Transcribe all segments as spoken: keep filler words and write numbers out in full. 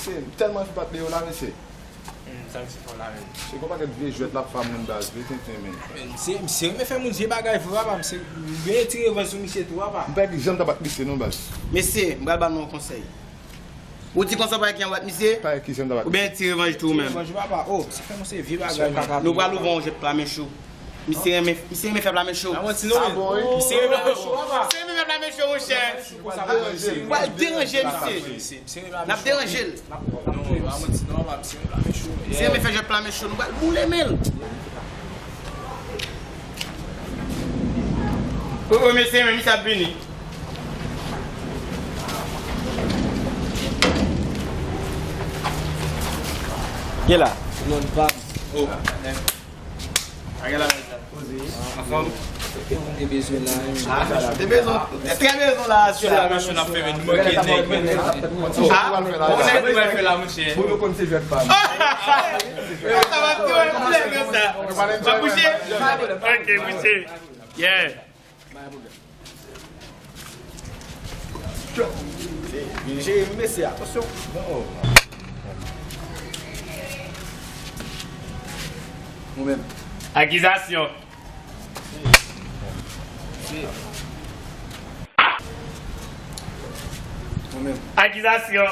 M tèlman anvi bat Leo la, mesye. Hmm, sa misye fè w la menm? Se gon pakèt vye jwèt l ap fè a moun baz, vye tenten menm. Men misye, misye renmen fè moun vye bagay vre, papa. Misye, m genyen ti revanj sou misye tou, papa. M pa gen janm ta bat misye non, baz. Mesye, m pral ba nou yon konsèy. Ou di konsa pa gen bat misye? Pa gen ki janm ta bat misye. Oubyen ti revanj tou menm? Ti revanj, papa. Oh, misye fè nou se vye bagay, men. Nou pral ouvè yon jwèt pla men cho. Misye renmen, misye renmen fè pla men cho. Sa bon, wi. Misye renmen fè pla men cho, papa. Misye renmen fè pla men cho, monchè. Ou pral deranje misye. N ap deranje l. Misye renmen fè jwèt pla men cho. Nou pral boule men l. Oh, oh, mesye, men misye ap vini. Gen la. Lòn vag. Oh. Anfòm? Te bezwen la. Ah, te bezwen. Trè bezwen la, sè la. Machine ap fè, men nou manke nèg, men. Ah, ou konnen ki pral fè la, monchè. Pou nou konn se jwèt pa. Sa va tou, wè, koulè konsa. Pa bouche? Ok, bouche. Yeah. Jere mesye, atansyon. Ou menm. Akizasyon. Ou menm. Akizasyon.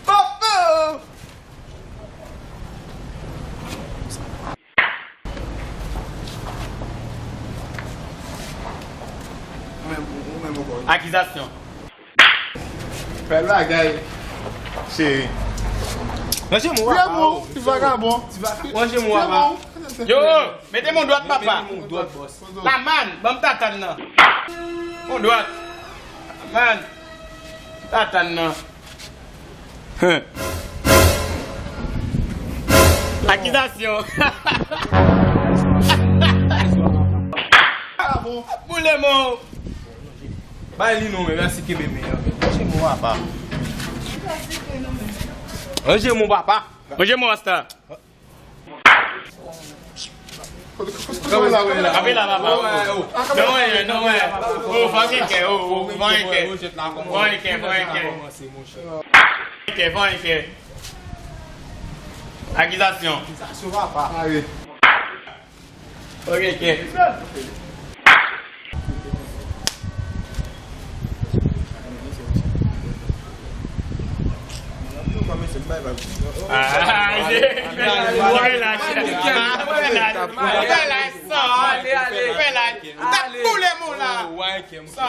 Oh, oh! Ou menm, ou menm ankò. Akizasyon. Bèl bagay, cheri. Ranje mo a, papa. Ti vagabon. Ranje mo a, papa. Yo, mete men w dwat, papa. Mete men w dwat, bòs. Lamann, ban m tatann nan. Men w dwat. Lamann. Tatann nan. Akizasyon. Boule men w. Bay li non, men mèsi kenbe men an, men. Ranje mo a, papa. Ranje mo, papa. Ranje mo, Rasta. Kanpe la, kanpe la, papa. Non, wè, non, wè. Oh, fò gen kè, oh, oh, fò gen kè. Fò gen kè, fò gen kè. Fò gen kè, fò gen kè. Akizasyon. Akizasyon, papa. Fò gen kè. Ah, relâche. Relâche. Relâche. Ou t ap boule men w la. Sa.